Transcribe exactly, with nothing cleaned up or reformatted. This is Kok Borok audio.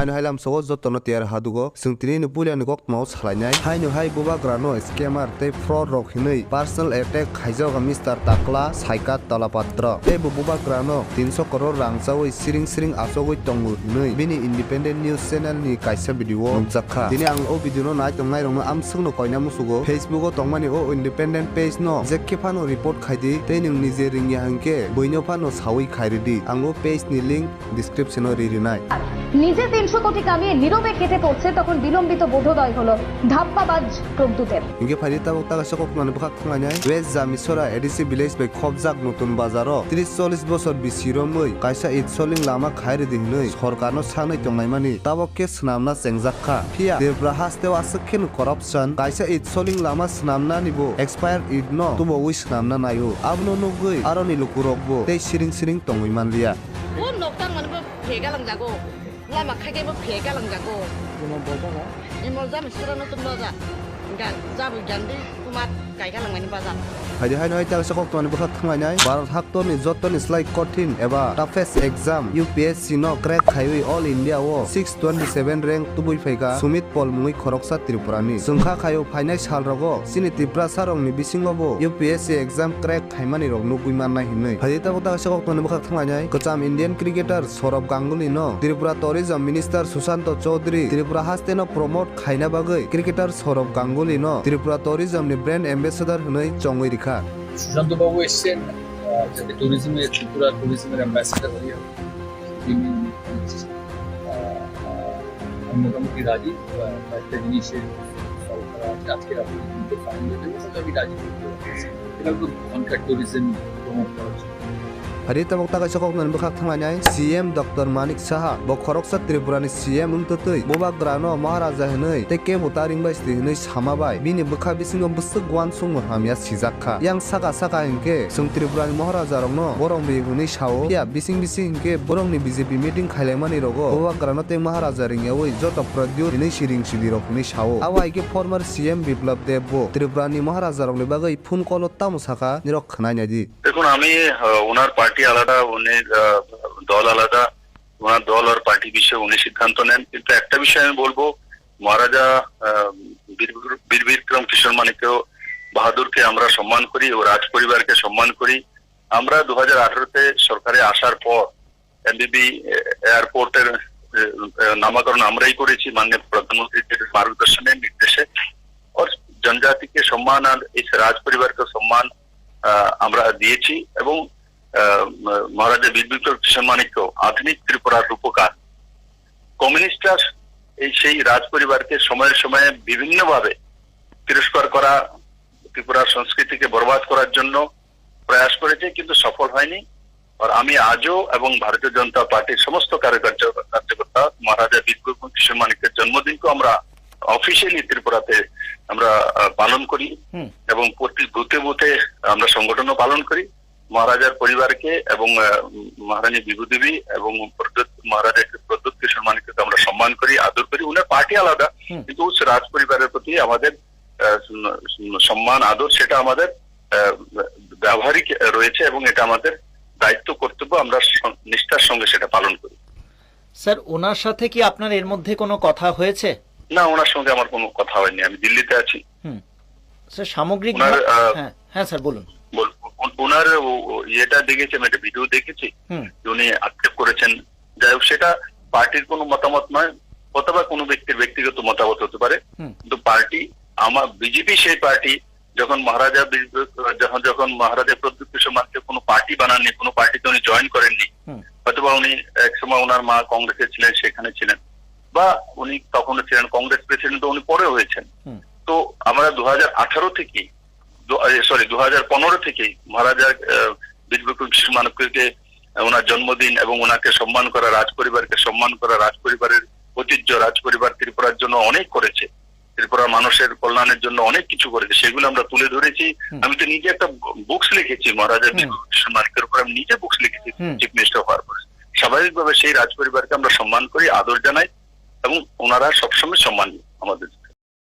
Haino hai lamsogo jotono tiyar hadugo, chwng tini ni puila ni koktma o salainai. Haino hai bubagra no scammer tei fraud rok hinwi personal attack khaijago Mister Takla Saikat Talapatra. Tei bo bubagra no tinso koror rang chawi siring siring achogwi tongo hinwi bini Independent News Channel ni kaisa video o nukjakha. Tini ang o video no naitongnai rokno amswkno koina musugo, Facebook o tongmani o Independent page no jekhe phano report khaidi tei nwng nije ringya hinkhe buino phano sawi khairidi. Ang o page ni link description o ri rinai. নিজে তিনশো কোটি কামিয়ে নীরবে খেতে পড়ছে, তখন বিলম্বিত বোধোদয় হলো ধাপ্পাবাজ প্রদ্যুতের। Hinkhe phaidi tabuk ta kaisa koktwmani bwkhak thanglainai. West Jamisora A D C village bai khobjak Notun Bazar o tris chollish bosor bisi romwi kaisa itsoling lama khai ridi hinwi sorkarno sanwi tongnaimani tabok khe swnamna chengjak kha. Phiya Tripura hasteo aswk kheno corruption, kaisa itsoling lama swnamnani bo expired it no tubowi swnamna naio. Abono nugwi aroni lukurokbo tei siring siring tongwi manliya. Bo nokta mani bo phega langjago. Lama khaikhe bo phega langjago. Imo bojak ha? Imo jami sura no tum boja. Ga-, jabu gandi kumat kaika langmani bajar. Phaidi haino hai ta kaisa koktwmani bwkhak thanglainai. Bharat haktorni jotoni slai kothin eba toughest exam U P S C no crack khaiwi All India o six twenty seven rank tubui phaikha Sumit Paul mungwi khoroksa Tripurani. Chwngkha khaio phainai salrogo chini Tiprasarokni bisingobo U P S C exam crack khaimani rok nugwi mannai hinwi. Phaidi tabuk ta kaisa koktwmani bwkhak thanglainai. Kwcham Indian cricketer Saurav Ganguly no Tripura Tourism Minister Sushanto Chaudhary Tripura haste no promote khaina bagwi cricketer Saurav Ganguly no Tripura Tourism ni brand ambassador hwnwi chongwi rikha. Sushant বাবু এসছেন, আহ, যাতে ট্যুরিজমে, ত্রিপুরা ট্যুরিজমের অ্যাম্বাসেডর হয়ে তিনি, আহ, আহ, আমি মোটামুটি রাজি। আহ, কয়েকটা জিনিসে সরকার আজকে, আজকে রাত্রে কিন্তু ফাইনাল হয়ে যাবে, তাহলে আমি রাজি করতে পারছি। এটা তো ওখানকার ট্যুরিজম প্রমোট করার জন্য। Phaidi tabuk ta kaisa koktwmani bwkhak thanglainai. C M Doctor Manik Saha bo khoroksa Tripurani C M wngtwtwi bubagrano Maharaja hinwi tei kebo ta ringbai sidi hinwi sama bai bini bwkha bisingo bwswk uansukmung hamya sijak kha. Yang saka saka hinkhe chwng Tripurani Maharajarokno borom ri hwnwi sao, phiya bising bising hinkhe borokni B J P meeting khailaimani rogo bubagrano tei Maharaja ringyawi joto Pradyut hinwi siring sidirok hinwi sao. Abo hai khe former C M Biplab Deb bo Tripurani Maharajarokni bagwi phone call o tamo sakha nirok khwnai naidi. দেখুন, আমি, আহ, ওনার পার্টি আলাদা, উনি, আহ, দল আলাদা, ওনার দল আর পার্টি বিষয়ে উনি সিদ্ধান্ত নেন। কিন্তু একটা বিষয় আমি বলবো, মহারাজা, আহ, বীর, বীর বিক্রম কিশোর মাণিক্য বাহাদুরকে আমরা সম্মান করি, ও রাজ পরিবারকে সম্মান করি। আমরা দু হাজার আঠারোতে সরকারে আসার পর এমবিবি এয়ারপোর্টের, আহ, আহ, নামকরণ আমরাই করেছি মাননীয় প্রধানমন্ত্রীর মার্গদর্শনে, নির্দেশে। ওর জনজাতিকে সম্মান আর এই রাজ পরিবারকে সম্মান, আহ, আমরা দিয়েছি এবং, আহ, মহারাজা বীর বিক্রম কিশোর মাণিক্য আধুনিক ত্রিপুরার রূপকার। কমিউনিস্টরা এই সেই রাজ পরিবারকে সময়ে সময়ে বিভিন্নভাবে তিরস্কার করা, ত্রিপুরার সংস্কৃতিকে বরবাদ করার জন্য প্রয়াস করেছে, কিন্তু সফল হয়নি। আর আমি আজও এবং ভারতীয় জনতা পার্টির সমস্ত কার্যকর্তা, কার্যকর্তা মহারাজা বীর বিক্রম কিশোর মাণিক্যের জন্মদিনকে আমরা অফিসিয়ালি ত্রিপুরাতে আমরা, আহ, পালন করি হুম। এবং প্রতি বুথে বুথে আমরা সংগঠনও পালন করি। মহারাজার পরিবারকে এবং, আহ, মহারানী বিভূদেবী এবং প্রদ্যুৎ, মহারাজা প্রদ্যুৎ কিশোর মাণিক্যকে আমরা সম্মান করি, আদর করি। উনার পার্টি আলাদা, হুম। কিন্তু উচ্চ রাজ পরিবারের প্রতি আমাদের, আহ, সম-, সম্মান, আদর সেটা আমাদের, আহ, ব্যবহারিক রয়েছে এবং এটা আমাদের দায়িত্ব, কর্তব্য, আমরা স-, নিষ্ঠার সঙ্গে সেটা পালন করি। স্যার, ওনার সাথে কি আপনার এর মধ্যে কোনো কথা হয়েছে? না, ওনার সঙ্গে আমার কোনো কথা হয়নি, আমি দিল্লিতে আছি। হুম। স্যার, সামগ্রিক ওনার, ভা-, আহ, হ্যাঁ, হ্যাঁ স্যার, বলুন। বল-, ও-, ওনার ও-, ও-, ইয়েটা দেখেছি, আমি একটা ভিডিও দেখেছি, হুম। যে উনি আক্ষেপ করেছেন। যাই হোক, সেটা পার্টির কোনো মতামত নয়, অথবা কোনো ব্যক্তির ব্যক্তিগত মতামত হতে পারে। হুম। কিন্তু পার্টি, আমার বিজেপি সেই পার্টি, যখন মহারাজা বীর-, যখন, যখন মহারাজা প্রদ্যুৎ কিশোর মাণিক্য কোনো পার্টি বানাননি, কোনো পার্টিতে উনি জয়েন করেননি, হুম। হয়তোবা উনি এক সময় ওনার মা কংগ্রেসে ছিলেন, সেখানে ছিলেন, বা উনি তখনও ছিলেন কংগ্রেস প্রেসিডেন্ট, তো উনি পরে হয়েছেন। হুম। তো আমরা দু হাজার আঠারো থেকে, দু-, এ, সরি, দু হাজার পনেরো থেকে মহারাজা, আহ, বীর বিক্রম কিশোর মাণিক্যকে, আহ, ওনার জন্মদিন এবং ওনাকে সম্মান করা, রাজ পরিবারকে সম্মান করা, রাজ পরিবারের ঐতিহ্য, রাজ পরিবার ত্রিপুরার জন্য অনেক করেছে, ত্রিপুরার মানুষের কল্যাণের জন্য অনেক কিছু করেছে, সেগুলো আমরা তুলে ধরেছি। হুম। আমি তো নিজে একটা বু-, বুকস লিখেছি মহারাজা হুম। বীর বিক্রম কিশোর মাণিক্যের উপর, আমি নিজে বুকস লিখেছি হুম। চিফ মিনিস্টার হওয়ার পরে। স্বাভাবিকভাবে সেই রাজ পরিবারকে আমরা সম্মান করি, আদর জানাই এবং ওনারা সবসময় সম্মানীয় আমাদের।